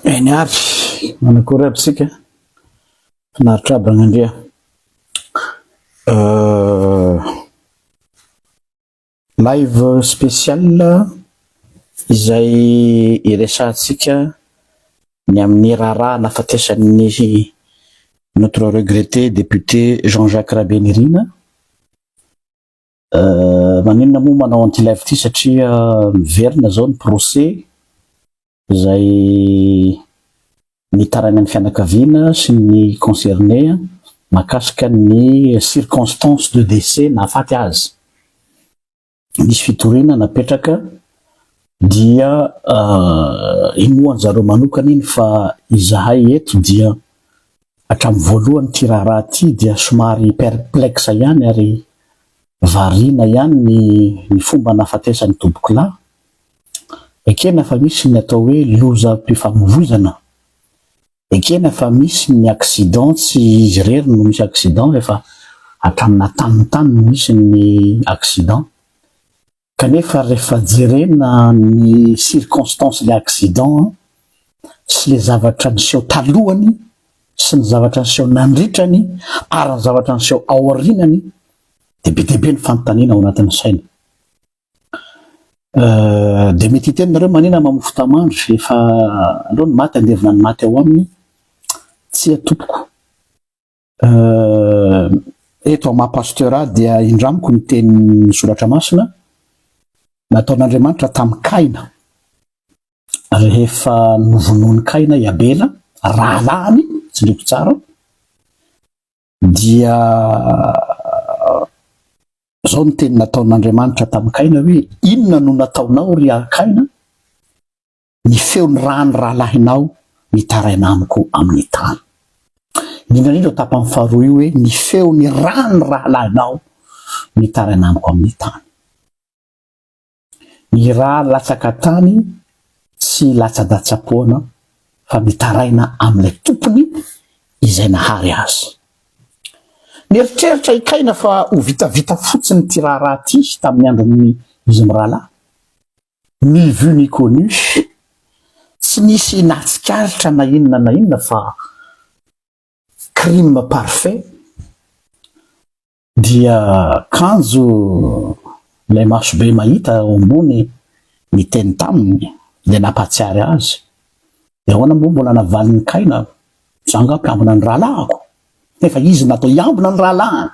Eny ary, manakory aby tsika? Finaritra aby Ragnandria. Live spécial izay iresahantsika ny amin'ny raharaha nahafatesan'ny notre regretté député Jean-Jacques Rabenirina. Maninona moa manao an'ity live ity satria miverina zao ny procès izay nitarainan'ny fianakaviana sy ny concerné mahakasika ny circonstance de décès nahafaty azy. Nisy fitoriana napetraka dia inoan-jareo manokana iny fa izahay eto dia hatramin'ny voalohany ity raharaha ity dia somary perplexe ihany ary variana ihany ny ny fomba nahafatesan'ny tompokolahy. Ekena fa misy ny atao hoe lozam-pifamoivoizana, ekena fa misy ny accident, tsy izy irery no misy accident efa hatramin'ny nataniny tany no misy ny accident, kanefa rehefa jerena ny circonstance le accident sy le zavatra niseho talohany sy ny zavatra niseho nandritrany ary ny zavatra niseho aorianany dia be dia be ny fanontaniana ao anatin'ny saina. Dia mety hiteny nareo manina mamofo tamandry efa aleo ny maty andevina ny maty ao aminy, tsia tompoko. Eto amin'ny maha pasteur ahy dia indramiko ny tenin'ny soratra masina nataon'Andriamanitra tamin'i Kaina rehefa novonoin'i Kaina i Abela rahalahiny, tsindriako tsara, dia Izao no teny nataon'Andriamanitra tamin'i Kaina hoe, Inona no nataonao, ry Kaina? Ny feon'ny ràn'ny rahalahinao mitaraina amiko amin'ny tany. Indrindra indrindra io tapany faharoa io hoe, Ny feon'ny ràn'ny rahalahinao mitaraina amiko amin'ny tany. Ny rà latsaka tany tsy latsadatsa-poana fa mitaraina amin'ilay tompony izay nahary azy. Nieritreritra i Kaina fa ho vitavita fotsiny ity raharaha ity tamin'ny andron'ny izy mirahalahy. Ni vu ni connu, tsy nisy nahatsikaritra na inona na inona fa crime parfait. Dia kanjo ilay masobe mahita ao ambony niteny taminy dia nampahatsiary azy. Dia ahoana moa mbola navalin'i Kaina, Izaho angaha mpiambina ny rahalahiko? Nefa izy natao hiambina ny rahalahiny.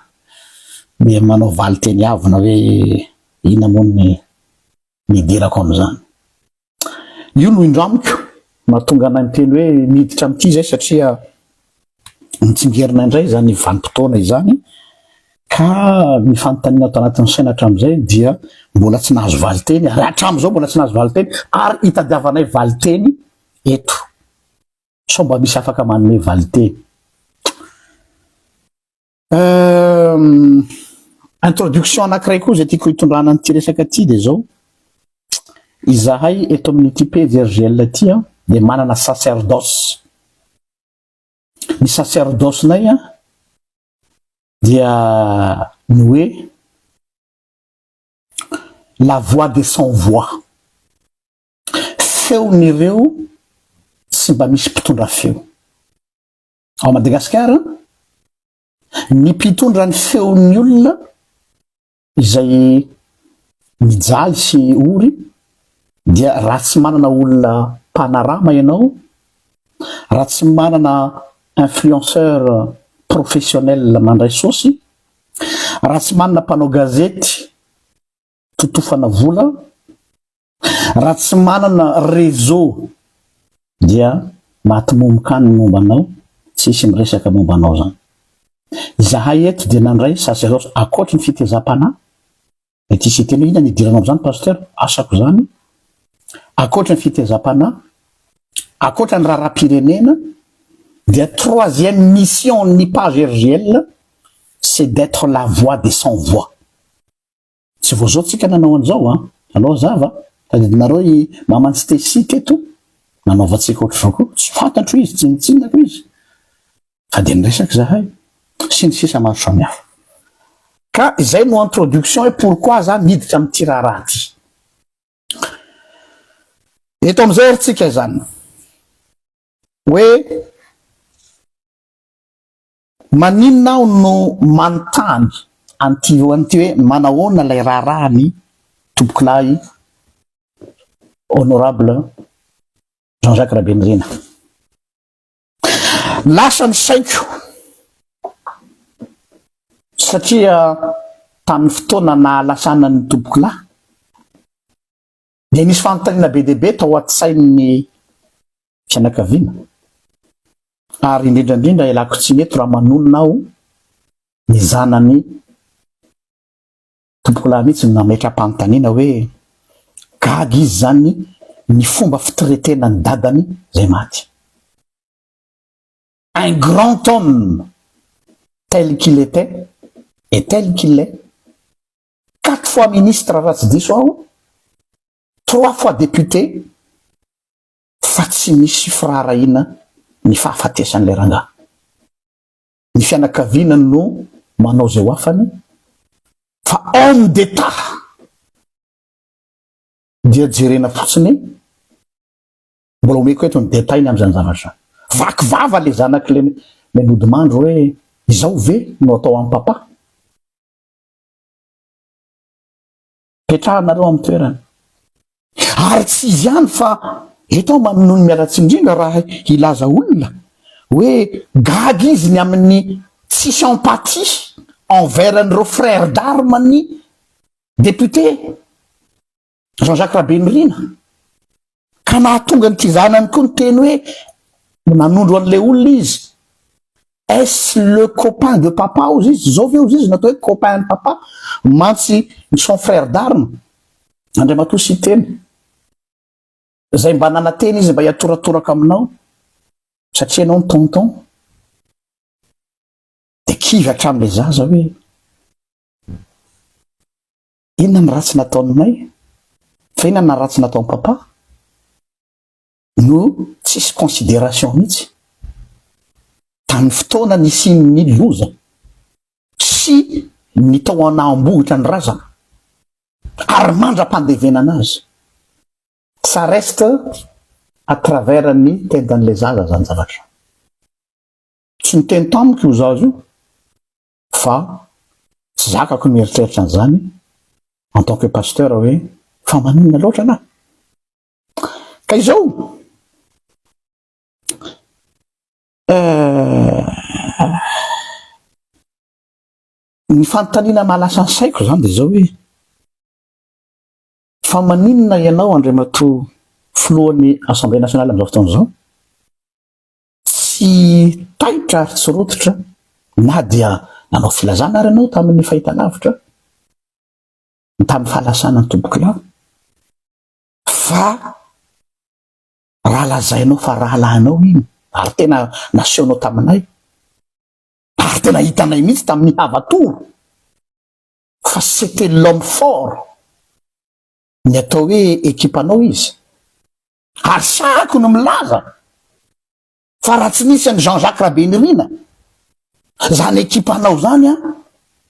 Dia manao valin-teny avona hoe inona moa ny nidirako amin'izany. Io no indramiko mahatonga anay miteny hoe miditra amin'ity izay satria mitsingerina indray izany vanim-potoana izany ka ny fanontaniana ato anatin'ny saina hatramin'izay dia mbola tsy nahazo valin-teny ary hatramin'izao mbola tsy nahazo valin-teny ary itadiavanay valin-teny eto. Sao mba misy afaka manome valin-teny. Introduction anankiray koa izay tiako hitondrana an'ity resaka ity dia izao, izahay eto amin'ity pejy RGL ity an, dia manana sacerdoce. Ny sacerdoce-nay an, dia ny hoe la voix des sans voix. Feon'ireo tsy mba misy mpitondra feo. Ao Madagasikara, ny mpitondra ny feon'ny olona izay mijaly sy ory dia raha tsy manana olona mpanarama ianao, raha tsy manana influenceur professionnel mandray saosy, raha tsy manana mpanao gazety totofana vola, Raha tsy manana réseau dia maty momoka any ny momba anao, tsy hisy miresaka momba anao zany. Izahay eto dia nandray sacerdoce ankoatry ny fitezam-panahy, mety hisy hiteny hoe inona ny idiranao amin'izany pasteur, asako izany, ankoatry ny fitezam-panahy, ankoatra ny raharaham-pirenena dia troisième mission ny page RGL c'est d'être la voix des sans voix. Tsy vao zao tsika nanao an'izao an! Alao hazava, tadidinareo i maman'i Stacy teto nanaovantsika ohatr'izao koa, tsy fantatro izy, tsinontsinonako izy, fa dia niresaka izahay, sy ny sisa maro samihafa. Ka izay no introduction hoe pourquoi za miditra amin'ity raharaha ity. Eto amin'izay ary tsika izany. Hoe maninona aho no manontany an'ity an'ity hoe manahoana ilay raharaha ny tompokolahy honorable Jean-Jacques Rabenirina. Lasa ny saiko satria tamin'ny fotoana nahalasana ny tompokolahy dia nisy fanontaniana be dia be tao an-tsain'ny fianakaviana ary indrindra indrindra ialako tsiny eto raha manonona aho ny zanany tompokolahy mihitsy no nametra-panontaniana hoe gaga izy zany ny fomba fitretena ny dadany zay maty. Un grand homme tel qu'il était et tel qu'il est, quatre fois ministre raha tsy diso aho, trois fois député, fa tsy misy firaharahiana ny fahafatesan'ilay rangahy. Ny fianakaviana no manao izay ho afany fa homme d'Etat dia jerena fotsiny, mbola omeko eto ny détail-ny amin'izany zavatra izany. Vaky vava le zanak'le le nodimandry hoe izao ve no atao amin'i papa? Petrahanareo amin'ny toerany. Ary tsy izy ihany fa eto aho manono miala tsiny indrindra raha hilaza olona hoe gaga izy ny amin'ny tsisy empathie envers an'ireo frères d'armes ny député Jean-Jacques Rabenirina ka nahatonga an'ity zanany koa niteny hoe nanondro an'ilay olona izy est-ce le copain de papa ozy izy zao ve ozy izy natao hoe copain ny papa mantsy ny son frère d'arme Andriamatoa Siteny zay mba nanantena izy mba hiatoratoraka aminao satria ianao ny tonton de kivy hatramin'ilay zaza hoe inona ny ratsy nataonay fa inona ny ratsy nataon'i papa no tsisy considération mihitsy tamin'ny fotoana nisian'ny loza sy ny tao an'Ambohitra ny razana ary mandra-pandevenana azy. Ça reste à travers ny tendan'ilay zaza zany zavatra. Tsy niteny tamiko io zaza io fa tsy zakako ny mieritreritra an'izany en tant que pasteur hoe fa maninona loatra na. Ka izao ny fanontaniana mahalasa ny saiko zany dia izao hoe fa maninona ianao Andriamatoa filohan'ny Assemblée nationale amin'izao fotoana izao tsy taitra ary tsy rototra na dia nanao filazana ary ianao tamin'ny fahitalavitra tamin'ny fahalasana ny tompokolahy fa raha lazainao fa rahalahinao iny ary tena nasehonao taminay ary tena hitanay mihitsy tamin'ny havatoro fa c'était l'homme fort ny atao hoe ekipanao izy ary sahako no milaza fa raha tsy nisy an'i Jean-Jacques Rabenirina zany ekipanao zany a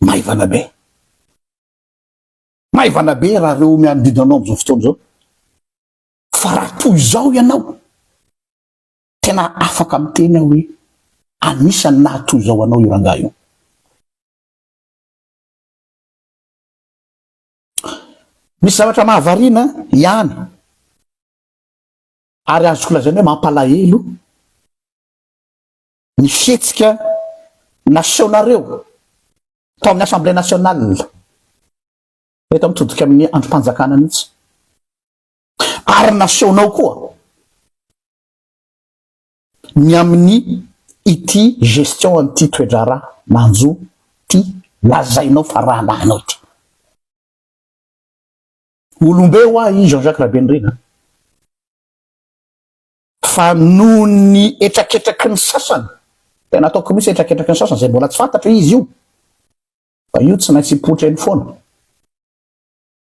maivana be maivana be raha reo mianodidy anao am'izao fotoana izao fa raha toy izao ianao tena afaka miteny aho hoe anisan'ny nahatoy izao anao io rangahy io. Misy zavatra mahavariana ihany ary azoko lazaina hoe mampalahelo ny fihetsika nasehonareo tao amin'ny Assemblée nationale eto mitodika amin'ny andrim-panjakana mihitsy ary nasehonao koa ny amin'ny ity gestion an'ity toe-draharaha manjo ty lazainao fa rahalahinao ty. Olombe ho ahy i Jean-Jacques Rabenirina fa noho ny hetraketraky ny sasany, tena ataoko mihitsy hetraketraky ny sasany izay mbola tsy fantatra izy io, fa io tsy maintsy hipoitra eny foana.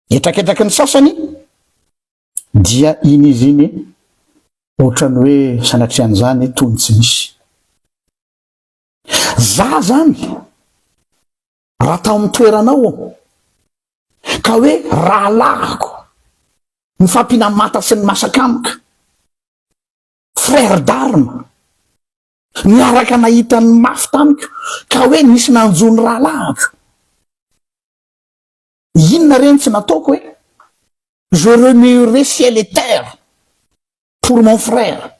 Hetraketraky ny sasany dia iny izy iny ohatran'ny hoe sanatrian'izany toy ny tsy misy. Za zany raha tao amin'ny toeranao aho ka hoe rahalahiko ny fampiana-mata sy ny masaka amiko, frère d'arme. niaraka nahita ny mafy tamiko, ka hoe nisy nanjo ny rahalahiko. Inona re no tsy nataoko e? Je remuerai ciel et terre pour mon frère.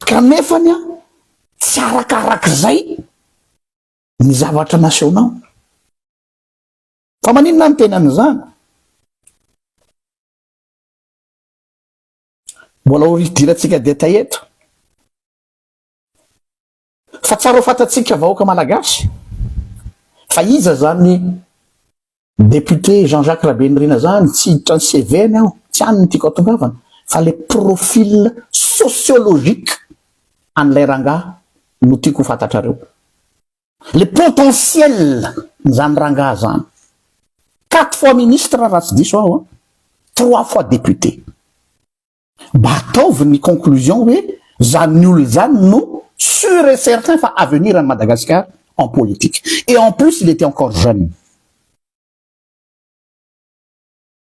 Kanefany an, tsy arakarak'izay ny zavatra nasehonao. Fa maninona ny tenan'izany? Mbola ho hidirantsika détail eto. Fa tsara ho fantatsika vahoaka malagasy fa iza zany député Jean Jacques Rabenirina zany, tsy hiditra ny CV-ny aho, tsy any no tiako hatongavana, fa le profil sociologique an'ilay rangahy no tiako ho fantatrareo. Le potentiel n'izany rangahy zany. Quatre fois ministre raha tsy diso aho an, trois fois député. Mba ataovy ny conclusion hoe zany olona zany no sur et certain fa avenir an'i Madagascar en politique. Et en plus il était encore jeune.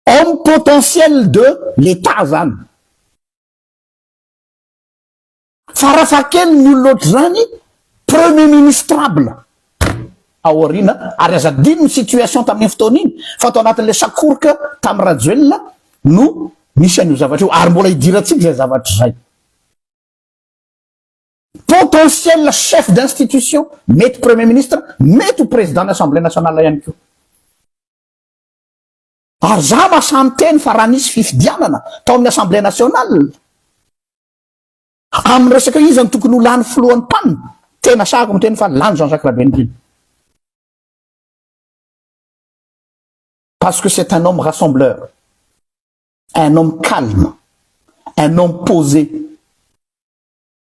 Homme potentiel de l'Etat zany. Farafahakeliny ny olona ohatr'izany premier ministrable ao aoriana ary aza adino ny situation tamin'iny fotoana iny fa tao anatin'ilay sakoroka tamin'i Rajoelina no nisy an'io zavatra io ary mbola hidirantsika izay zavatra izay. Potentiel chef d'institution, mety premier ministre, mety ho président ny assemblée nationale ihany koa. Ary za mahasahy miteny fa raha nisy fifidianana tao amin'ny assemblée nationale, Amin'ny resaka iza no tokony ho lany filohan'ny PAN, tena sahako miteny fa lany Jean Jacques Rabenirina. Parce que c'est un homme rassembleur, un homme calme, un homme posé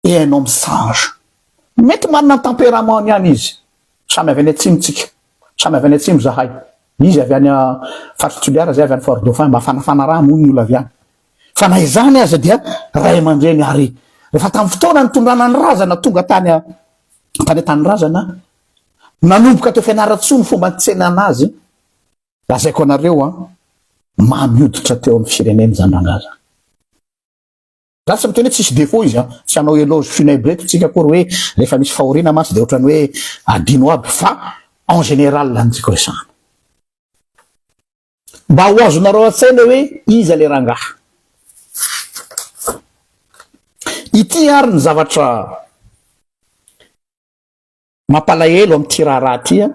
et un homme sage. Mety manana ny tempérament-ny ihany izy. Samy avy any atsimo tsika. Samy avy any atsimo zahay. Izy avy any faritry Toliara, zay avy any Fort Dauphin. Mafanafana raha moa ny olona avy any. Fa na izany aza dia ray aman-dreny ary rehefa tamin'ny fotoana nitondrana ny razana tonga tany tany an-tanindrazana, nanomboka teo Fianarantsoa ny fomba nitsenana azy, lazaiko anareo an, mamy hoditra teo amin'ny firenena izany rangahy izany. Za tsy miteny hoe tsisy défaut izy an, tsy hanao éloge funèbre eto tsika akory hoe rehefa misy fahoriana mantsy dia ohatran'ny hoe adino aby fa en général no tiako resahana. Mba ho azonareo an-tsaina hoe iza le rangahy. Ity ary ny zavatra mampalahelo amin'ity raharaha ity an,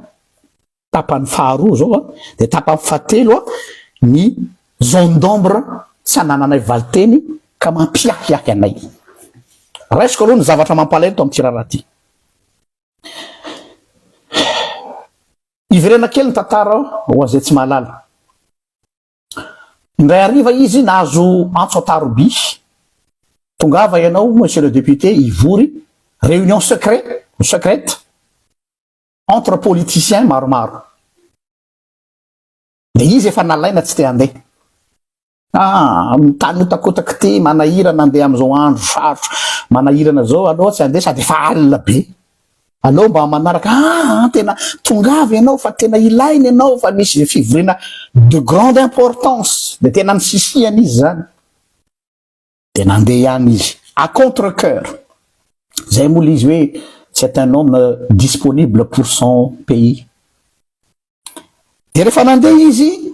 tapany faharoa zao an, dia tapany fahatelo an, ny zone d'ombre tsy anananay valinteny ka mampiahiahy anay. Raisiko aloha ny zavatra mampalahelo to amin'ity raharaha ity. Hiverena kely ny tantara ho an'izay tsy mahalala. Indray hariva izy nahazo antso an-taroby, tongava ianao monsieur le député hivory, réunion secret, secrète, entre politiciens maromaro. Dia izy efa nalaina tsy te handeha. Ah, amin'ny tany hotakotaka ity, manahirana andeha amin'izao andro sarotra manahirana izao, aleo tsy handeha sady efa alina be. Aleo mba manaraka, ah, tena tongava ianao fa tena ilaina ianao fa misy fivoriana de grande importance. Dia tena nisisihana izy izany. Dia nandeha ihany izy, à contre cœur. Izay moa ilay izy hoe c'est un homme disponible pour son pays. Dia rehefa nandeha izy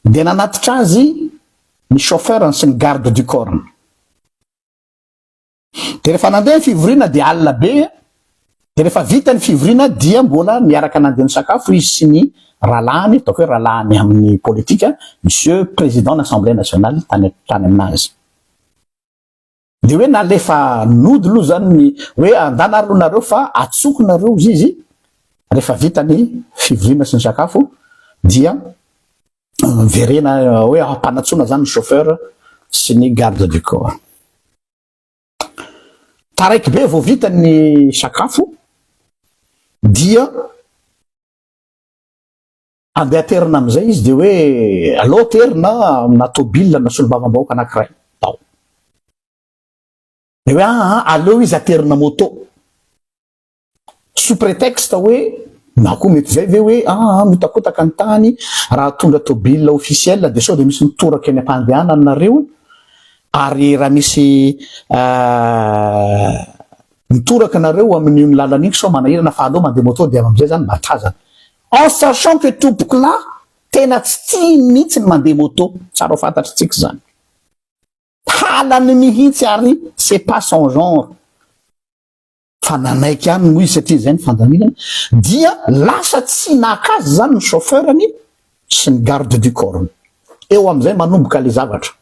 dia nanatitra azy ny chauffeur-ny sy ny garde du corps-ny. Dia rehefa nandeha ny fivoriana dia alina be, dia rehefa vita ny fivoriana dia mbola niaraka nandeha nisakafo izy sy ny rahalahiny, ataoko hoe rahalahiny amin'ny politika, monsieur président ny assemblée nationale tany tany aminazy. Dia hoe nalefa nody aloha zany ny hoe andana ary aloha nareo fa atsoko nareo hozy izy rehefa vita ny fivoriana sy ny sakafo dia miverena hoe ampanatsoina zany ny chauffeur sy ny garde du corps. Taraiky be vao vita ny sakafo dia Andeha aterina amin'izay izy dia hoe aleo aterina amina tôbila na solombavambahoaka anankiray tao. Dia hoe aa aleo izy aterina moto. Sous prétexte hoe na koa mety izay ve hoe aa mihotakotaka ny tany raha tondra tôbila officiel dia sao dia misy mitoraka eny am-pandehanana nareo. Ary raha misy mitoraka nareo amin'iny lalana iny sao manahirana fa aleo mandeha moto dia avy amizay zany mba tazana. En sachant que tompokolahy tena tsy tiany mihitsy ny mandeha moto, tsara ho fantatritsika izany. Halany mihitsy ary c'est pas son genre. Fa nanaiky ihany moa izy satria izay ny fandaminana dia lasa tsy naka azy zany ny chauffeur-ny sy ny garde du corps-ny. Eo amin'izay manomboka le zavatra.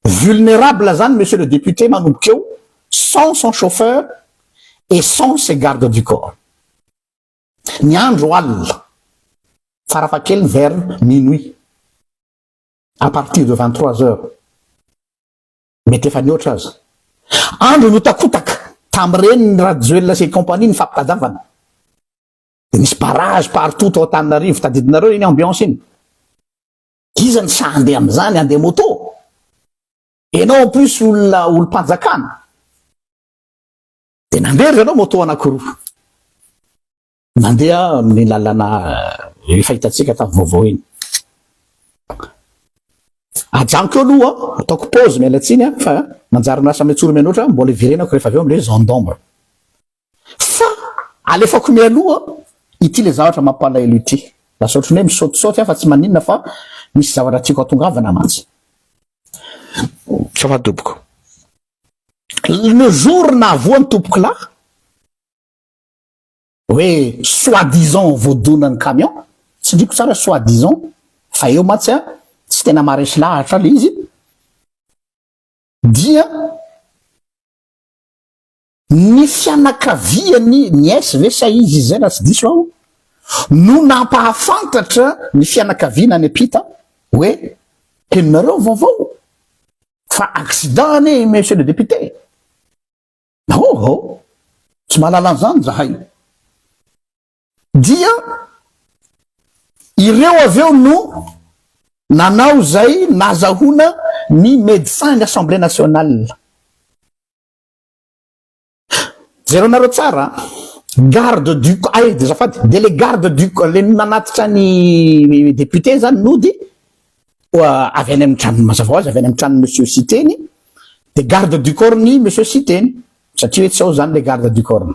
Vulnérable zany monsieur le député manomboka eo sans son chauffeur et sans ses gardes du corps. Ny andro alina, farafahakeliny vers minuit, à partir de 23 heures. Mety efa nihoatra aza. Andro nihotakotaka tamin'ireny Rajoelina sy compagnie ny fampitadiavana. Dia nisy barrage partout tao Antananarivo, tadidinareo iny ambiance iny. Iza no sahy handeha amin'izany, handeha moto? Enao en plus olona olom-panjakana. Dia nandeha ry zareo moto anankiroa. Nandeha amin'ny lalana efa hitantsika tamin'ny vaovao iny. Ajanoko eo aloha, ataoko pause miala tsiny fa manjary lasa miantsoro mianoatra, mbola hiverenako rehefa avy eo amin'ilay zone d'ombre. Fa alefako mialoha ity le zavatra mampalahelo ity. Lasa ohatran'ny hoe misaotisaoty aho fa tsy maninona fa misy zavatra tiako hatongavana mantsy. Ça va tompoko. Le jour nahavoa ny tompokolahy, hoe soit disant voadonan'ny camion, tsindriko tsara soit disant fa eo mantsy a tsy tena maharesy lahatra le izy, dia ny fianakaviany nièce ve sa izy izay raha tsy diso aho no nampahafantatra ny fianakaviana any am-pita hoe henonareo ny vaovao fa accident anie monsieur le député. Oh, tsy mahalala an'izany zahay. Dia ireo avy eo no nanao izay nazahoana ny médecin ny Assemblée nationale. Jerenareo tsara, garde du ay azafady, dia le garde du le nanatitra ny député zany nody avy any amin'ny tranony mazava ho azy avy any amin'ny tranon'i monsieur Siteny de garde du corps ny monsieur Siteny satria hoe tsy ao zany le garde du corps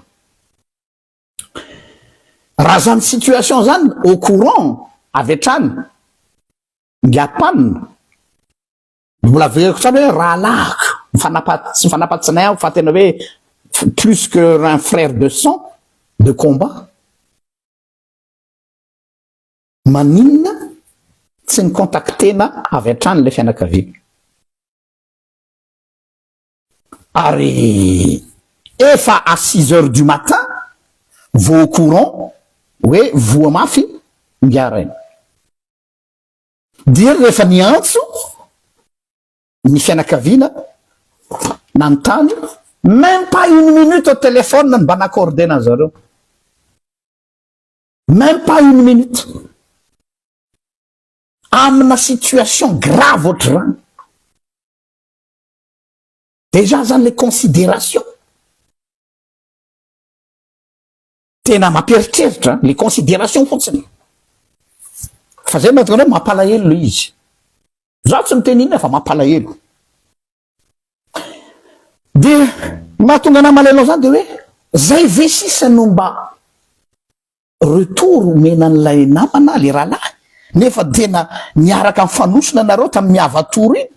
raha zany situation zany au courant avy hatrany ngiapanina mbola averiko tsara hoe rahalahiko mifanapa tsy mifanapa-tsinay aho fa tena hoe plus que un frère de sang de combat Maninona tsy ni-contacter-na avy hatrany ilay fianakaviana? Ary efa à six heures du matin vao au courant hoe voa mafy ingahy rainy. Dia rehefa niantso ny fianakaviana nanontany, même pas une minute au téléphone no mba n'accorder-na an'zareo. Même pas une minute. Amina situation grave ohatr'izany. Déjà zany le considération. Tena mampieritreritra le considération fotsiny. Fa zay mahatonga anao mampalahelo le izy. Za tsy miteny inona fa mampalahelo. Dia mahatonga anah malahelo an'izany dia hoe zay ve sisa no mba retour omena an'ilay namana le rahalahy nefa tena niaraka nifanosona nareo tamin'ny avatoro iny.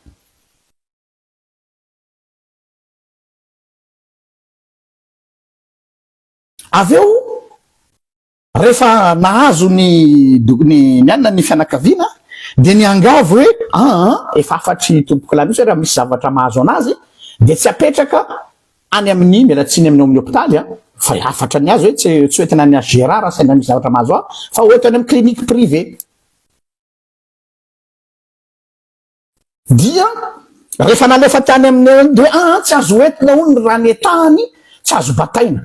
Avy eo Rehefa nahazo ny ny ny anona ny fianakaviana dia niangavy hoe aa efa hafatry tompokolahy mihitsy hoe raha misy zavatra mahazo anazy dia tsy apetraka any amin'ny miala tsiny amin'ny ao amin'ny hopitaly a fa hafatra ny azy hoe tsy tsy hoentina any HGRA raha sendra misy zavatra mahazo ahy fa hoento any amin'ny clinique privée dia rehefa nalefa tany amin'ny dia aa tsy azo hoentina hono raha ny etahany tsy azo bataina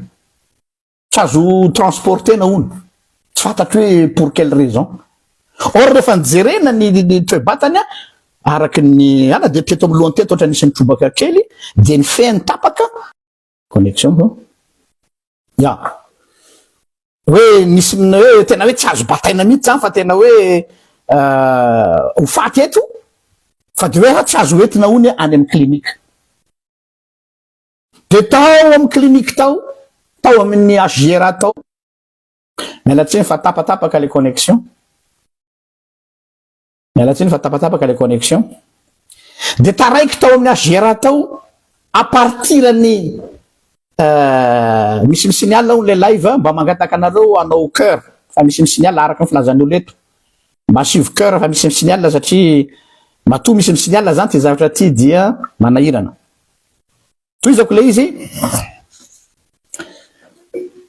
Tsy azo transporter-na hono. Tsy fantatro hoe pour quelle raison. Or rehefa nijerena ny ny toe-batany araka ny ana dia teto amin'ny lohany teto ohatra nisy nitrobaka kely dia ny fehiny tapaka. Connexion va? Ya. Hoe nisy hoe tena hoe tsy azo bataina mihitsy zany fa tena hoe ho faty eto. Fa de hoe ha tsy azo hoentina hono any amin'ny clinique. De tao amin'ny clinique tao, tao amin'ny HJRA tao, miala tsiny fa tapatapaka le connexion. Miala tsiny fa tapatapaka le connexion. De taraiky tao amin'ny HJRA tao, à partir ny misy mi-signale hono le live, mba mangataka anareo hanao cœur fa misy mi-signale araka ny filazan'ny olo eto. Mba asivo cœur fa misy mi-signale satria matoa misy mi-signale zany ty zavatra ty dia manahirana. Tohizako le izy,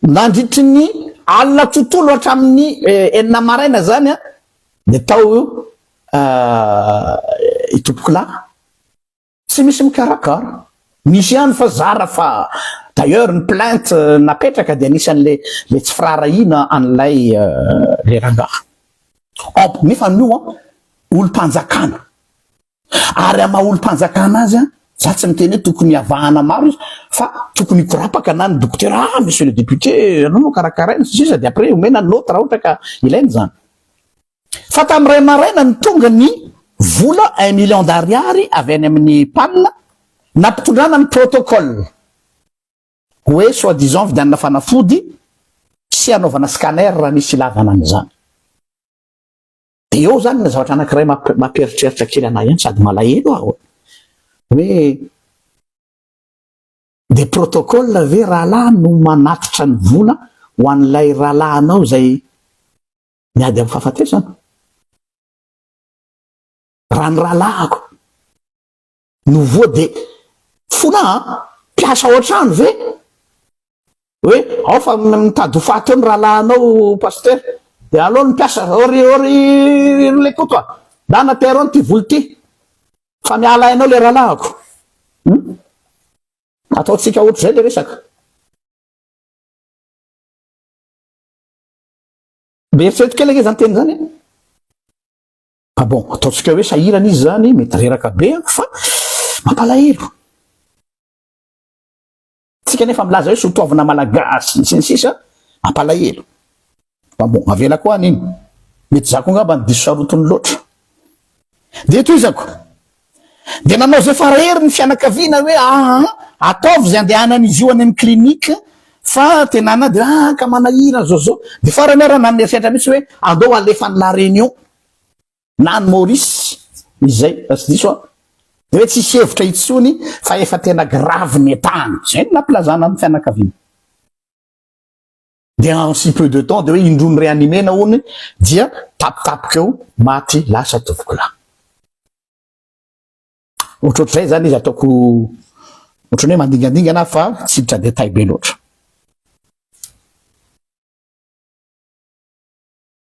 nandritry ny alina tontolo hatramin'ny 6 maraina zany a, de tao i tompokolahy, tsy misy mikarakara, misy ihany fa zara fa d'ailleurs ny plainte napetraka de anisan'le le tsy firaharahiana an'ilay le rangahy. Op, nefa io a, olom-panjakana. Ary amin'ny maha olom-panjakana azy an, za tsy miteny hoe tokony havahana maro izy fa tokony hikorapaka na ny dokotera, ah monsieur le député, anao no karakaraina sy ny sisa, dia après omena note raha ohatra ka ilaina izany. Fa tamin'ny iray maraina no tonga ny vola un million d'ariary avy any amin'ny PAN nampitondrana ny protocole hoe soi disant vidianana fanafody sy hanaovana scanner raha misy ilavana an'izany. Dia eo izany ny zavatra anankiray mampieritreritra kely anah ihany sady malahelo aho hoe dia protocole ve rahalahy no manatitra ny vola ho an'ilay rahalahinao izay miady amin'ny fahafatesana? Raha ny rahalahiko no voa dia fona an, mpiasa ao an-trano ve? Hoe ao fa mitady ho faty eo ny rahalahinao pasteur, dia aleo ny mpiasa, ô ry ô ry ry Lekoto a, ndana atero any ity vola ity fa miala aina ao le rahalahiko. Hum? Ataontsika ohatr'izay le resaka. Mba eritrereto kely ange zany teny zany e. Ah bon, ataontsika hoe sahirana izy zany, mety reraka be an, fa mampalahelo. Tsika nefa milaza hoe sotoavina malagasy sy ny sisa, mampalahelo. Fa bon, avela koa any iny. Mety za koa angamba ny diso sarotiny loatra. Dia tohizako. Dia nanao izay farahery ny fianakaviana hoe aa ataovy izay andehanan'izy io any amin'ny clinique fa tena ana dia aa ka manahirana zao zao. Dia farany ary nanome eritreritra mihitsy hoe andao alefa any La Réunion na any Maurice izay raha tsy diso aho. Dia hoe tsisy hevitra intsony fa efa tena grave ny état-ny. Izay no nampilazana ny fianakaviana. Dia en si peu de temps dia hoe indroa ni-réanimer-na hono dia tapitapika eo maty lasa tompokolahy. Ohatrohatr'izay zany izy ataoko ohatran'ny hoe mandingandingana fa tsy hiditra détail be loatra.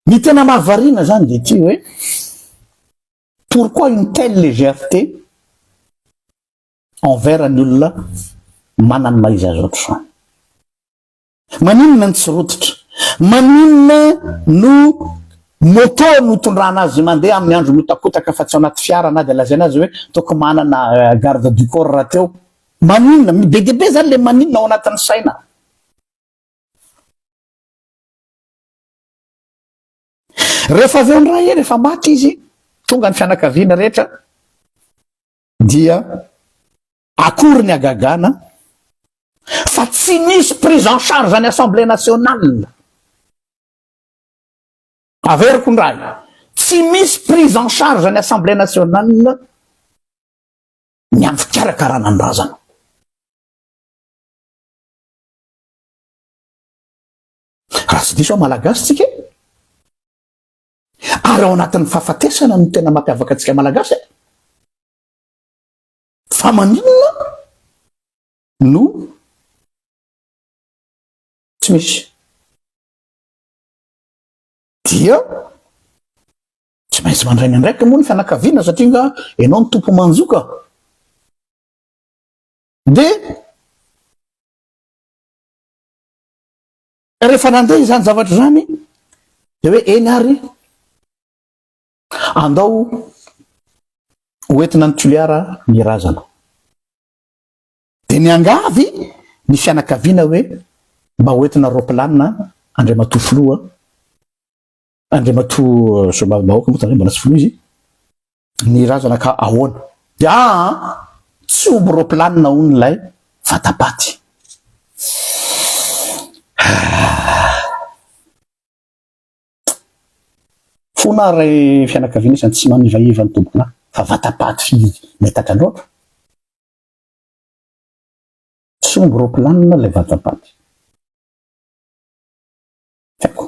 Ny tena mahavariana zany dia ity hoe pourquoi une telle légèreté envers ny olona manana ny maha izy azy ohatr'izany. Maninona no tsy rototra? Maninona no moto no tondrana azy mandeha amin'ny andro mihotakotaka fa tsy ao anaty fiara na dia lazaina azy hoe toko manana garde du corps rahateo? Maninona? Be dia be zany le maninona ao anatin'ny saina. Rehefa avy eo indray, rehefa maty izy, tonga ny fianakaviana rehetra dia Akory ny hagagana fa tsy nisy prise en charge ny assemblée nationale. Averiko indray, tsy misy prise en charge ny assemblée nationale ny amin'ny fikarakarana ny razana. Raha tsy diso aho malagasy tsika e. Ary ao anatin'ny fahafatesana no tena mampiavaka antsika malagasy e. Fa maninona no tsy misy? Dia tsy maintsy mandray ny andraikiny moa ny fianakaviana satria nga ianao ny tompo manjoka. Dia rehefa nandeha izany zavatra izany dia hoe eny ary Andao ho entina any Toliara ny razana. Dia niangavy ny fianakaviana hoe mba ho entina roaplanina Andriamatoa Filoha, Andriamatoa Solombavambahoaka moa tandremo mbola tsy filoha izy. Ny razana ka ahoana? Dia aa tsy omby roplanina hono ilay vatapaty. Fona ary ray fianakaviana isany tsy manivaiva ny tompokolahy fa vatapaty fi metaka loatra. Tsy omby roplanina ilay vatapaty. Tsy haiko.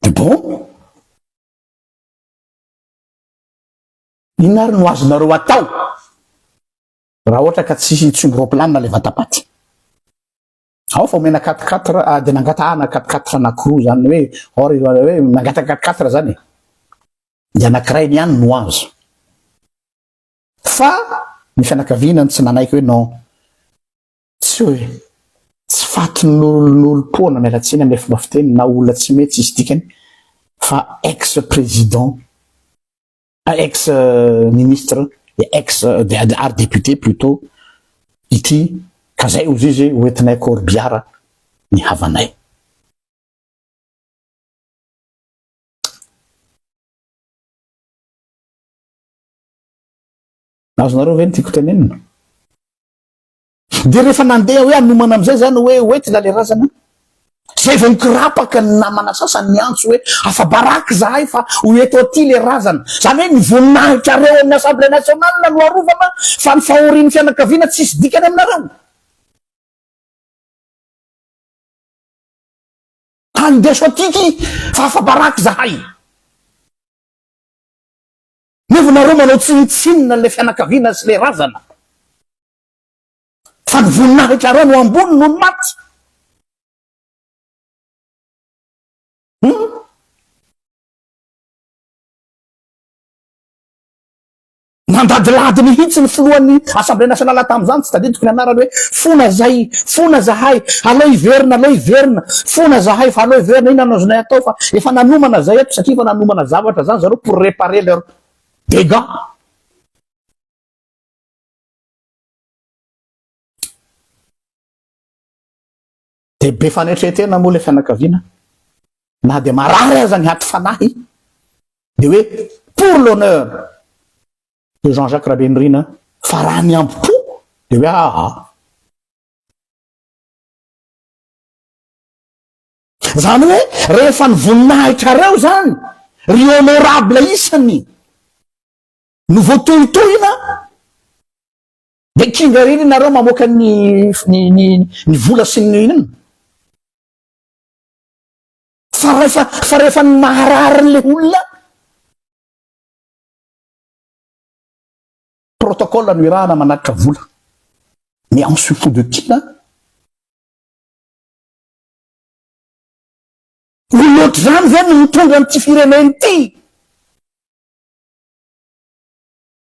De bon? Inona ary no azonareo atao raha ohatra ka tsy tsy omby roplanina ilay vatapaty? Ao fa omena quatre quatre ah, dia nangatahana quatre quatre anankiroa zany hoe or hoe nangataka quatre quatre zany e. Dia anankiray ny ihany no azo. Fa ny fianakaviana no tsy nanaiky hoe non. Tsy hoe tsy fatin'olon'olom-poana miala tsiny amin'ilay fomba fiteny na olona tsy mety tsisy dikany fa ex président ex ministre et ex ary député plutôt ity ka zay ozy izy hoentinay corbiara ny havanay. Azonareo ve ny tiako tenenina? Dia rehefa nandeha hoe hanomana amin'izay zany hoe hoentina le razana, zay vao nikirapaka ny namana sasany niantso hoe afa-baraka izahay fa ho eto aty le razana. Zany hoe ny voninahitrareo amin'ny Assemblée nationale no arovana fa ny fahorian'ny fianakaviana tsisy dikany aminareo. Andeso aty ty fa afa-baraka izahay. Nefa nareo manao tsinontsinona an'ilay fianakaviana sy ilay razana. Fa ny voninahitrareo no ambony noho ny maty. Hum? Nandadilady mihitsy ny filohan'ny Assemblée nationale tamin'izany, tsy tadidiko ny anarany hoe fona zay, fona zahay, aleo hiverina, aleo hiverina, fona zahay fa aleo hiverina, inona no azonay atao fa efa nanomana zay eto satria efa nanomana zavatra zany zareo pour réparer leur dégâts. Dia be fanetren-tena moa ilay fianakaviana, na dia marary aza ny haty fanahy, dia hoe pour l'honneur de Jean-Jacques Rabenirina fa raha ny ambo-po dia hoe aa. Izany hoe rehefa ny voninahitrareo izany ry honorable isany no voatohitohina Dia kinga ery nareo mamoaka ny ny ny ny vola sy ny inona. Fa rehefa fa rehefa ny maharary an'ilay olona protocole no irahana manatitra vola. Mais en se fout de qui là? Olona ohatr'izany ve no mitondra an'ity firenena ity?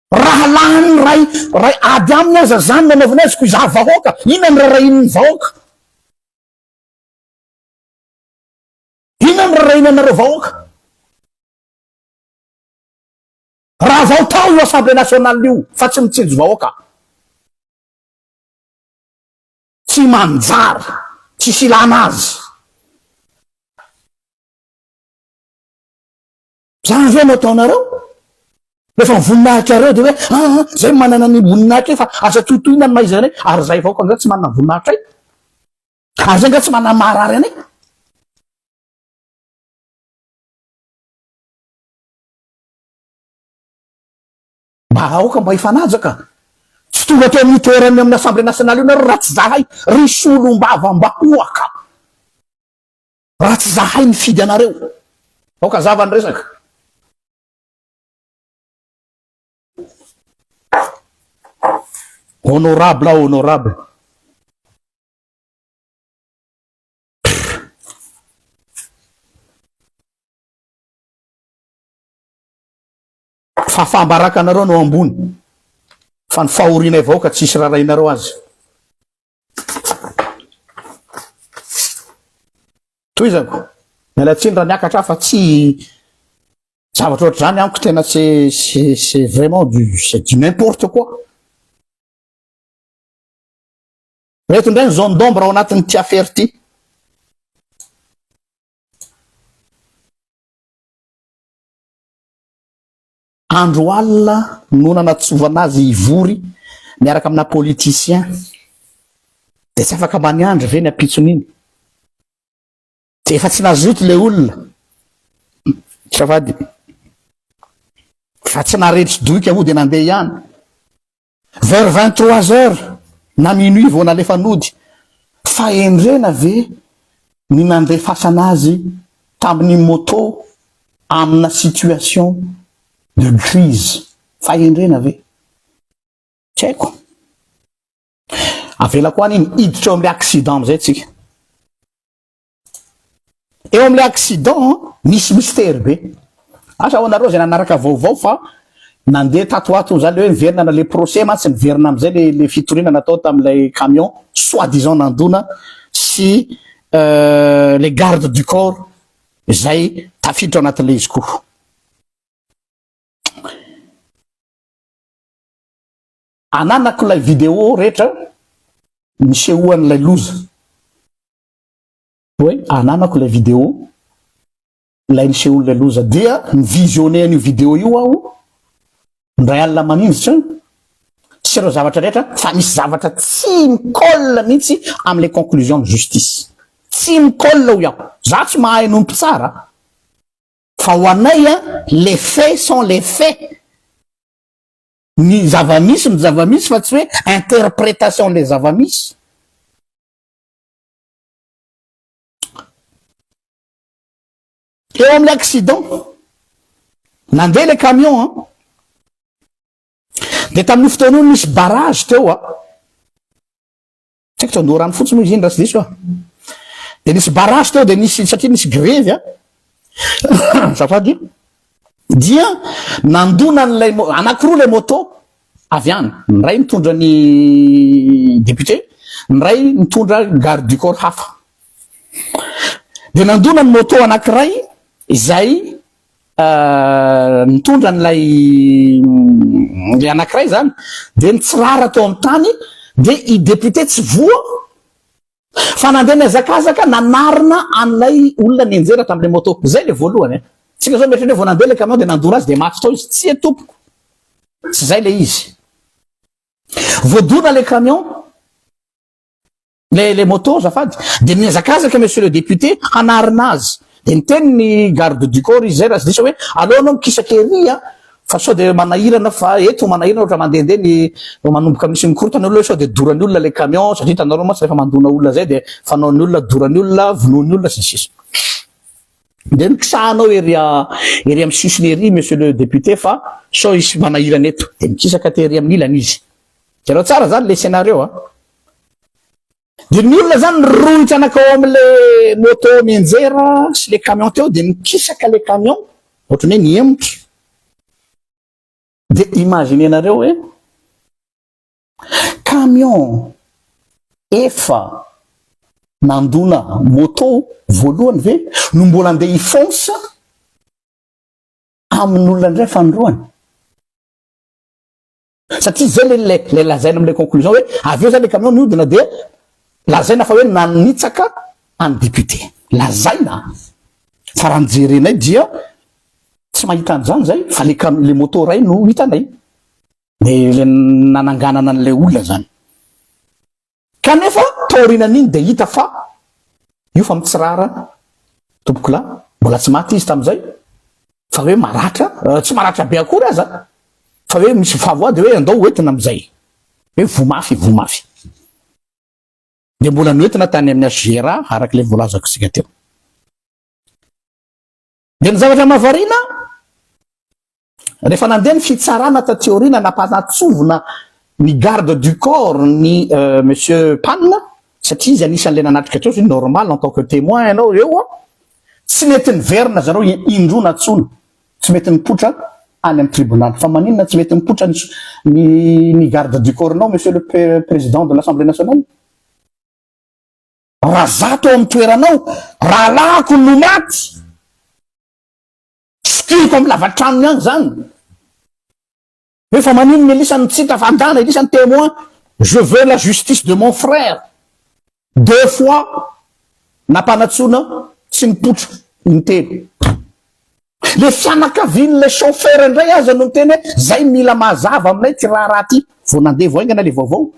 Rahalahin'ny ray ray ady aminy aza zany nanaovany azy ko izaho vahoaka inona ny rarahin'ny vahoaka inona ny rarahina anareo vahoaka raha vao tao io assemblée nationale io fa tsy mitsinjo vahoaka tsy manjary tsisy ilana azy Zany ve no ataonareo? Rehefa ny voninahitrareo dia hoe aa ah, zay manana ny voninahitra fa aza tohitohina ny maha-izy anay ary zay vahoaka angaha tsy manana voninahitra ay? Ary zay angaha tsy manana maharary anay? Mba aoka mba hifanaja ka. Tsy tonga teo amin'io toerana amin'ny Assemblée nationale io nareo raha tsy zahay ry solombavambahoaka. Raha tsy zahay nifidy anareo. Aoka hazava ny resaka. Honorable honorable. Fahafaham-baraka anareo no ambony fa ny fahorianay vahoaka tsisy rarahinareo azy. Tohizako, miala tsiny raha niakatra aho fa tsy zavatra ohatr'izany amiko tena c'est c'est c'est vraiment du c'est du n'importe quoi. Reto indray ny zone d'ombre ao anatin'ity affaire ity. Andro alina no nanatsovana azy hivory miaraka amina politicien dia tsy afaka mba niandry ve ny ampitson'iny? Dia efa tsy nazoto le olona. Azafady. Fa tsy naharetry doika moa dia nandeha ihany. Vers 23 heures na minuit vao nalefa nody. Fahendrena ve ny nandefasana azy tamin'ny moto amina situation de crise? Fahendrena ve? Tsy haiko. Avelako any iny, hiditra eo amin'ilay accident amin'izay tsika. Eo amin'ilay accident misy mystère be. Asa ho anareo izay nanaraka vaovao fa nandeha tato ho ato zany le hoe niverina na le procès mantsy niverina amin'izay le le fitoriana natao tamin'ilay camion soi disant nandona sy euh, le garde du corps izay tafiditra ao anatin'ilay izy koa. Ananako ilay vidéo rehetra nisehoan'ilay loza. Hoe ananako ilay vidéo ilay nisehoan'ilay loza. Dia ni-visionner an'io vidéo io aho indray alina maninjitra sy ireo zavatra rehetra fa misy zavatra tsy mi-colle mihitsy amin'ilay conclusion de justice. Tsy mi-colle hoy aho. Za tsy mahay noho ny mpitsara fa ho anay an, les faits sont les faits. Ny zava-misy no zava-misy fa tsy hoe interprétation le zava-misy. Eo amin'ilay accident, nandeha ilay camion an, dia tamin'io fotoana io nisy barrage teo an, tsy haiko teo Andoharano fotsy moa izy iny raha tsy diso aho, dia nisy barrage teo dia nisy, satria nisy grevy an, azafady, dia nandona an'ilay, anankiroa ilay moto avy any, ny iray nitondra ny député, ny iray nitondra garde du corps hafa, dia nandona ny moto anankiray izay nitondra an'ilay ilay anankiray izany, dia nitsirara teo amin'ny tany, dia i député tsy voa fa nandeha nihazakazaka nanarina an'ilay olona nianjera tamin'ilay moto. Izay ilay voalohany e. Tsika zao mieritreritra hoe vao nandeha ilay camion dia nandona azy dia maty tao izy. Tsia tompoko. Tsy izay ilay izy. Voadona ilay camion, ilay ilay moto azafady, dia nihazakazaka monsieur le député hanarina azy. Dia niteny ny garde du corps izy izay raha tsy diso hoe aleo anao mikisaka ery a, fa sao dia manahirana fa eto manahirana ohatra mandehandeha ny manomboka misy mikorontana olona hoe sao dia doran'ny olona ilay camion satria hitanareo mantsy rehefa mandona olona izay dia fanaon'ny olona doran'ny olona, vonoan'ny olona sy ny sisa. Dia mikisahanao ery ery amin'ny sisiny ery monsieur le député fa sao hisy manahirana eto. Dia mikisaka tery amin'ny ilany izy. Jereo tsara zany le scénario a. Dia ny olona zany nirohitra nankao amin'le moto mianjera sy le camion teo dia nikisaka le camion ohatran'ny hoe nihemotra. Dia imaginer-nareo hoe camion efa nandona moto voalohany ve no mbola andeha hi-fonce amin'olona indray fanindroany? Satria zay le le le lazaina amle conclusion hoe avy eo zany le camion niodina dia lazaina fa hoe nanitsaka any député. Lazaina fa raha ny jerenay dia tsy mahita an'izany zay fa le cam le moto ray no hitanay. Le le nananganana an'ilay olona zany. Kanefa taorianan'iny dia hita fa io fa mitsirara tompokolahy, mbola tsy maty izy tamin'izay fa hoe maratra, tsy maratra be akory aza fa hoe misy favoa dia hoe andao hoentina amin'izay, hoe voa mafy, voa mafy. Dia mbola noentina tany amin'ny HGRA araka ilay voalazako isika teo. Dia ny zavatra mahavariana, Rehefa nandeha ny fitsarana taty aoriana nampanatsovina ny garde du corps ny monsieur Pan satria izy anisan'ilay nanatrika teo, satria normal en tant que témoin ianao eo an, tsy mety niverina zareo indroa nantsoina, tsy mety nipoitra any amin'ny tribunal. Fa maninona tsy mety mipoitra ny ny garde du corps-nao monsieur le président de l'Assemblée nationale? Raha za teo amin'ny toeranao, rahalahiko no maty, Sokiriko amin'ny lavatranony any zany. Hoe fa maninona Elisa no tsy hita fa andana Elisa ny témoin. Je veux la justice de mon frère. Deux fois nampanantsoina tsy nipoitra intelo. Le fianakavian'ilay chauffeur indray aza no niteny hoe zay mila mazava aminay ty raharaha ty, vao nandeha vao haingana le vaovao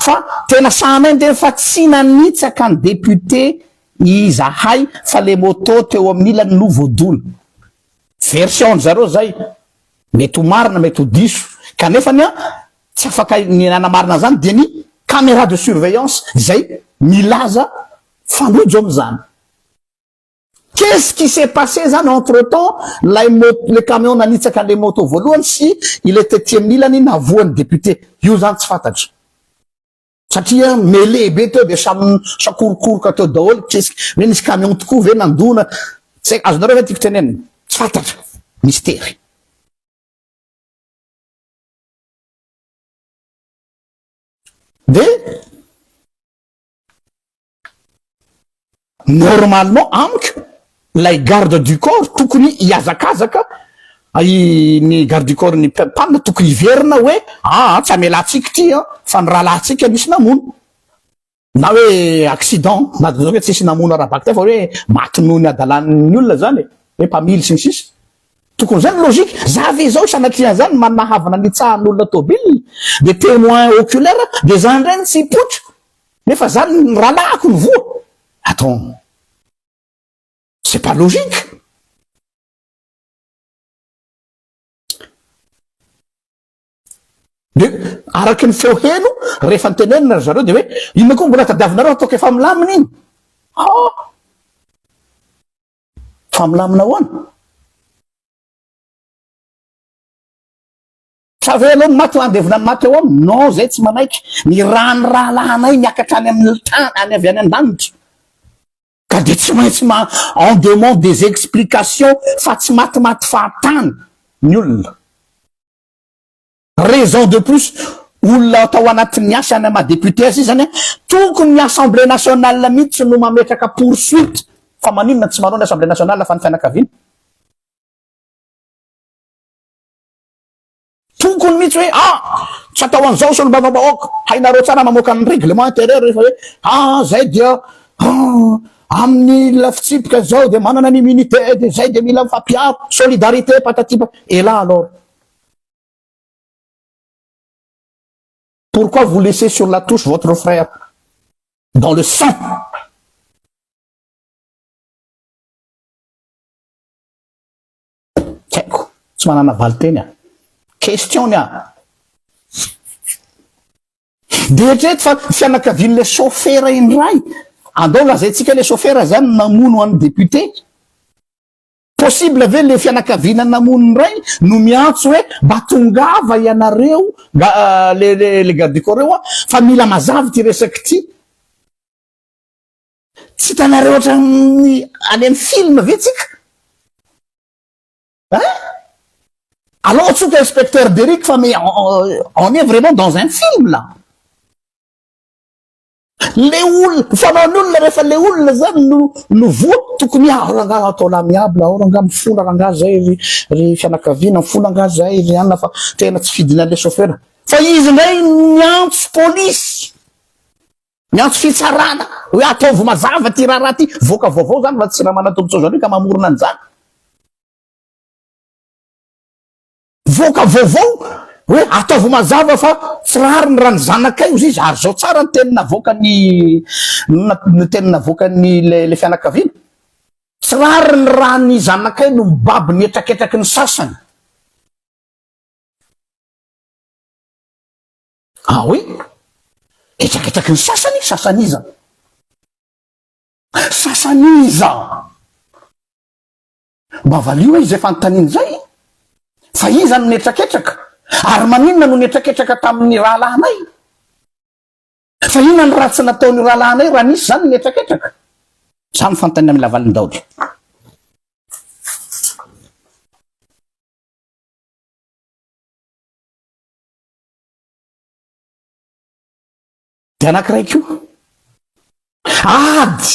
fa tena sahanay niteny fa tsy nanitsaka ny député izahay fa le moto teo amin'ny ilany no voadona. Version ndry zareo zay, mety ho marina mety ho diso, kanefany an tsy afaka ny nanamarina an'izany dia ny caméra de surveillance izay milaza fanojo amin'izany. Qu'est-ce qui s'est passé zany entre temps lay mot le camion nanitsaka an'le moto voalohany sy ilay tety amin'ny ilany navoan'ny député io zany tsy fantatra satria mêlé be teo de samy sakorokoroka teo daholo qu'est-ce hoe nisy camion tokoa ve nandona tsy haiko azonareo ve tiako tenenina tsy fantatra mystère. De Normalement amiko ilay garde du corps tokony hihazakazaka ny garde du corps ny mpanina tokony hiverina hoe aa tsy hamelantsika ity an fa ny rahalahintsika nisy namono na hoe accident na hoe tsisy namono ara-bakiteny fa hoe maty noho ny hadalan'ny olona zany e hoe mpamily sy ny sisa tokony zany logique za ve zao sanatria an'izany manana havana nitsahan'olona tôbile de témoin oculaire de za ndray no tsy hipoitra Nefa zany ny rahalahiko no voa? Attends, c'est pas logique. De araky ny feo heno rehefa nitenenina ry zareo de hoe inona koa mbola tadiavinareo ataoko efa milamina iny. Ah! Fa milamina ahoana? Sa ve aloha ny maty handevona ny maty ao aminy? Non, zay tsy manaiky. Ny ràn'ny rahalahinay miakatra any amin'ny tany, any avy any an-danitra. Ka dia tsy maintsy ma, on demande des explications fa tsy matimaty fahatany ny olona. Raison de plus, olona tao anatin'ny asa any maha député azy izy zany, tokony ny assemblée nationale mihitsy no mametraka poursuite. Fa maninona tsy manao ny assemblée nationale fa ny fianakaviana? Tokony mihitsy hoe ah tsy atao an'izao solombavambahoaka, hainareo tsara mamoaka ny règlement intérieur rehefa hoe ah zay dia ah amin'ny la fitsipika zao dia manana ny immunité dia zay dia mila mifampiaro, solidarité patati pa et là alors pourquoi vous laissez sur la touche votre frère dans le sang? Tsy haiko, tsy manana valinteny aho. Question ny ahy. Dia eritrereto fa ny fianakavian'ilay chauffeur indray, andao lazaintsika ilay chauffeur zany namono an'ny député. Possible ve le fianakaviana namono indray no miantso hoe mba tongava ianareo le le le garde du corps reo fa mila mazava ity resaka ity. Tsy hitanareo ohatran'ny any amin'ny film ve tsika? Hein? Alao atsoka inspecteur Derrick fa mais on est vraiment dans un film là. Le olona, fanaon'ny olona rehefa le olona zany no no voa tokony ah rangaha atao l'amiable, ao rangaha mifona rangaha zay ry ry fianakaviana mifona angaha zay ry anona fa tena tsy fidiny an'le chauffeur. Fa izy indray miantso polisy. Miantso fitsarana hoe ataovy mazava ity raharaha ity. Voaka vaovao izany fa tsy Ramanantombontsoa Jean Luc mamorona an'izany. Voaka vaovao hoe ataovy mazava fa tsy rariny raha ny zanakay hozy izy ary zao tsara ny teny navoakan'ny ny teny navoakan'ny le, le fianakaviana. Tsy rariny raha ny zanakay no mibaby ny hetraketraky ny sasany. Ah oui? Hetraketraky ny sasany? Sasany iza? Sasany iza? Mba valio hoe izay fanontaniana izay? Fa iza no nihetraketraka? Ary maninona no nihetraketraka tamin'ny rahalahinay? Fa inona ny ratsy nataon'io rahalahinay raha nisy izany ny nihetraketraka? Izany fanontaniana mila valiny daholo. Dia anankiray koa, ady,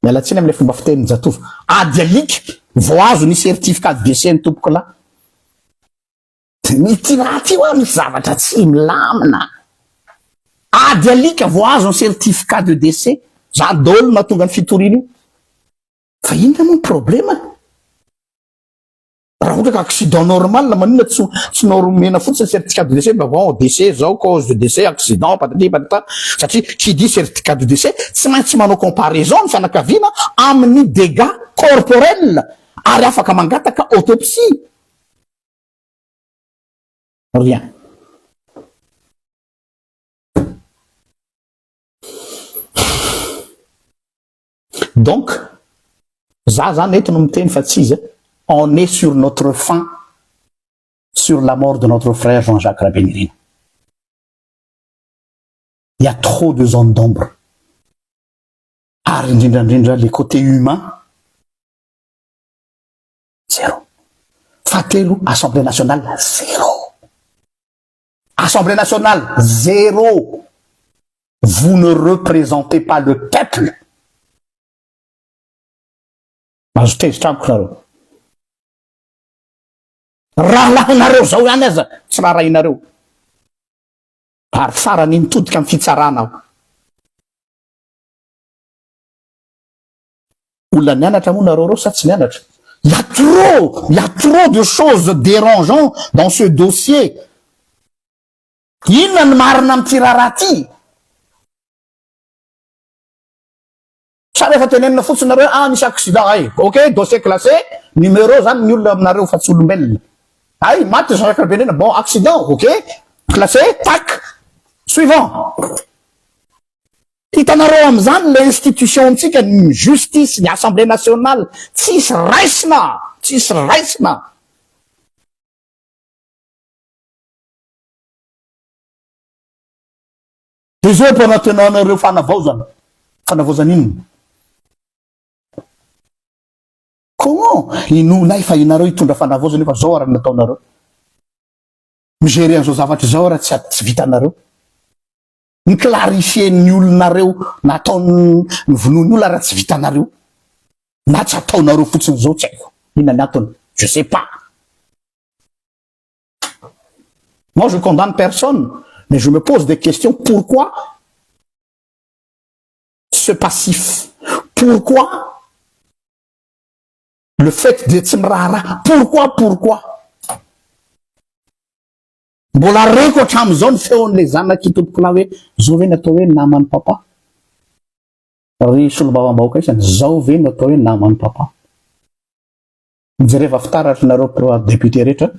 miala tsiny amin'ilay fomba fitenin'ny jatovo, ady alika vao azo ny certificat de décès ny tompokolahy. Ity raha ity hoa misy zavatra tsy milamina. Ady alika vao azo ny certificat de décès. Zany daholo no mahatonga ny fitoriana io. Fa inona moa ny problema? Raha ohatra ka accident normal maninona tsy tsy nomena fotsiny certificat de décès mba bon décès zao cause de décès accident patati patata satria qui dit certificat de décès tsy maintsy manao comparaison ny fianakaviana amin'ny dégâts corporels ary afaka mangataka autopsie. Rien. Donc, za zany eto no miteny fa tsy izy, on est sur notre faim sur la mort de notre frère Jean Jacques Rabenirina. Il y a trop de zones d'ombre. Ary indrindra indrindra le côté humain, zéro. Fahatelo, Assemblée nationale, zéro. Assemblée nationale, zéro. Vous ne représentez pas le peuple. Mahazo tezitra amiko nareo. Rahalahinareo zao ihany aza tsy raharahinareo. Ary farany nitodika amin'ny fitsarana aho. Olona nianatra moa nareo reo sa tsy nianatra? Il y a trop, il y a trop de choses dérangeant dans ce dossier. Inona ny marina amin'ity raharaha ity? Sa rehefa tenenina fotsiny nareo hoe ah nisy accident ay, ok dossier classé, numéro zany ny olona aminareo fa tsy olombelona. Ay maty Jean Jacques Rabenirina, bon accident, ok, classé, tac, suivant. Hitanareo amin'izany le institution-ntsika, ny justice, ny assemblée nationale, tsisy raisina, tsisy raisina. Dia izao ampanantenanareo fanavaozana, fanavaozana inona? Comment inoanay fa ianareo hitondra fanavaozana nefa zao ary ny nataonareo? Mi-gérer an'izao zavatra izao ary tsy tsy vitanareo. Mi-clarifier ny olonareo nataony ny vonoan'ny olona raha tsy vitanareo. Na tsy ataonareo fotsiny izao tsy haiko inona ny antony, je sais pas. Moi je condamne personne mais je me pose des questions pourquoi ce passif? Pourquoi le fait de tsy miraharaha? Pourquoi pourquoi? Mbola reko hatramin'izao ny feon'ilay zanak'i tompokolahy hoe zao ve ny atao hoe naman'i papa? Ry solombavambahoaka isany, zao ve no atao hoe naman'i papa? Mijereva fitaratra nareo député rehetra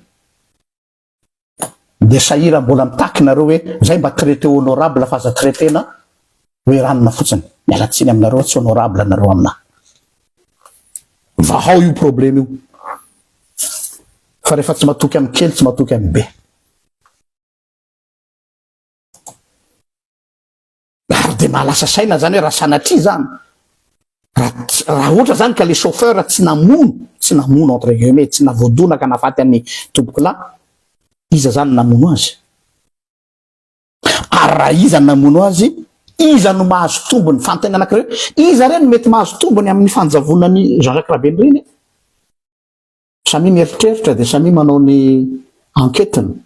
dia sahira mbola mitaky nareo hoe zay mba traité honorable fa aza traitena hoe ranona fotsiny. Miala tsiny aminareo tsy honorable nareo aminah. Vahao io problème io. Fa rehefa tsy matoky amin'ny kely tsy matoky amin'ny be. Ary dia mahalasa saina zany hoe raha sanatria zany, raha raha ohatra zany ka le chauffeur tsy namono, tsy namono entre guillemets, tsy navoadona ka nahafaty an'i tompokolahy, iza zany namono azy? Ary raha iza no namono azy, iza no mahazo tombony? Fanontaniana anankiray hoe, iza re no mety mahazo tombony amin'ny fanjavonan'i Jean Jacques Rabenirina e? Samia mieritreritra dia samia manao ny enquête-ny.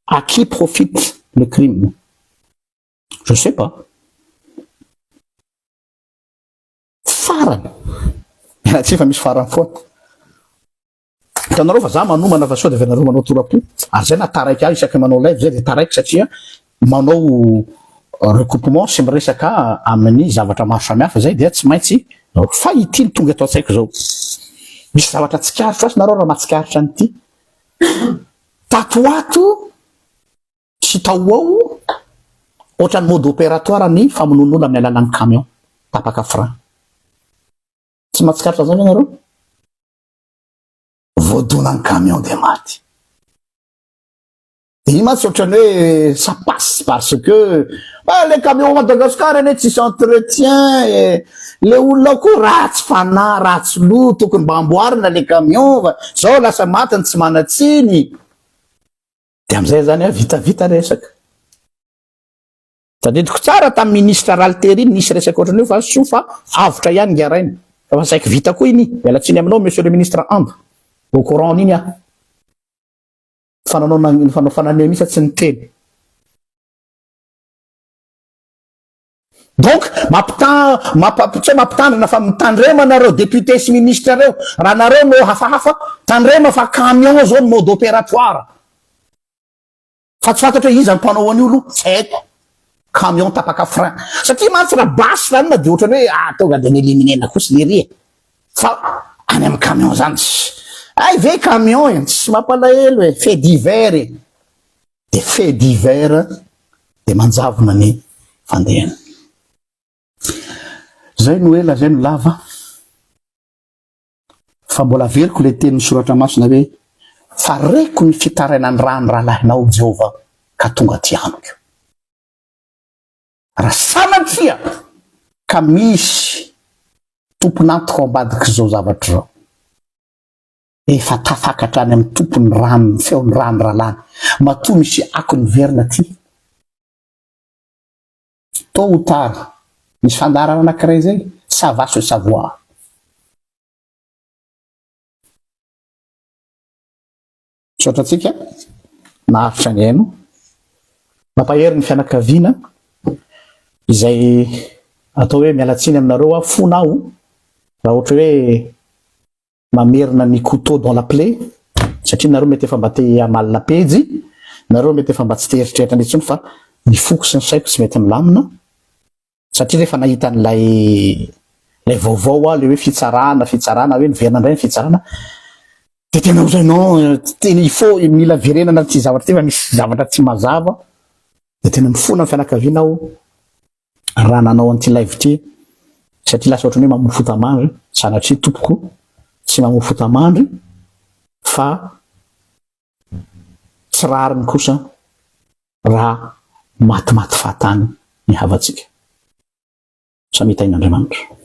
À qui profite le crime? Je sais pas. Farany, miala tsiny fa misy farany foana. Hitanareo fa za manomana fa sao dia avy anareo manao tora-po. Ary zay na taraiky ahy isaky manao live zay dia taraiky satria manao recoupement sy miresaka amin'ny zavatra maro samihafa zay dia tsy maintsy fa ity no tonga eto an-tsaiko zao. Misy zavatra tsikaritro asa nareo raha mahatsikaritra an'ity. Tato ho ato sy tao ho ao ohatran'ny mode opératoire ny famonoan'olona amin'ny alalan'ny camion tapaka frein. Tsy mahatsikaritra an'izany ve nareo? Voadonan'ny camion dia maty. Iny mantsy ohatran'ny hoe ça passe parce que ah, le camion Madagascar anie tsisy entretien e, le olona ao koa ratsy fanahy, ratsy loha, tokony mba amboarina le camion fa zao lasa maty ny tsy manan-tsiny. Dia amin'izay zany vitavita resaka. Tadidiko tsara tamin'ny ministre Ralitera iny nisy resaka ohatran'io fa soa fa avotra ihany ingahy rainy. Fa saiky vita koa iny. Miala tsiny aminao monsieur le ministre And. Au courant an'iny aho. Fa nanao nanao fanamia mihitsy tsy niteny. Donc mampita mampa tsy hoe mampitandrina fa mitandrema nareo député sy ministre reo raha nareo no hafahafa tandrema fa camion zao ny mode opératoire fa tsy fantatra hoe iza ny mpanao an'io aloha tsy haiko camion tapaka frein satria mantsy raha basy zany na de ohatrany hoe ah tonga de n'éliminena kosa lery e fa any amin'ny camion zany tsy ay ve camion e tsy mampalahelo e fait divers e de fait divers de manjavona ny fandehana zay no ela zay no lava fa mbola averiko le tenin'ny soratra masina hoe fa reko ny fitarainany rano rahalahinao Jehovah ka tonga ty amiko raha sanatria ka misy tompon'antoko ambadiky zao zavatra zao efa tafakatra any amin'ny tompony rano feony rano rahalany matoa misy akony verina ty tôt ou tard misy fandaharana anankiray zay ça va se savoir. Misaotra antsika naharitra ny haino. Mampahery ny fianakaviana izay atao hoe miala tsiny aminareo aho fona aho raha ohatra hoe mamerina ny couteau dans la plaie satria nareo mety efa mba te hamalina pejy nareo mety efa mba tsy te eritreritra intsony fa ny foko sy ny saiko tsy mety milamina satria rehefa nahita an'ilay lay vaovao aho le hoe fitsarana fitsarana hoe niverina indray ny fitsarana de tena ho zay non tena il faut mila verenana ty zavatra ty fa misy zavatra tsy mazava de tena mifona ny fianakaviana aho raha nanao an'ity live ty satria lasa ohatrany hoe mamofotamandry sanatria tompoko tsy mamofotamandry fa tsy rariny kosa raha matimaty fahatany ny havantsika samy hitahin'Andriamanitra.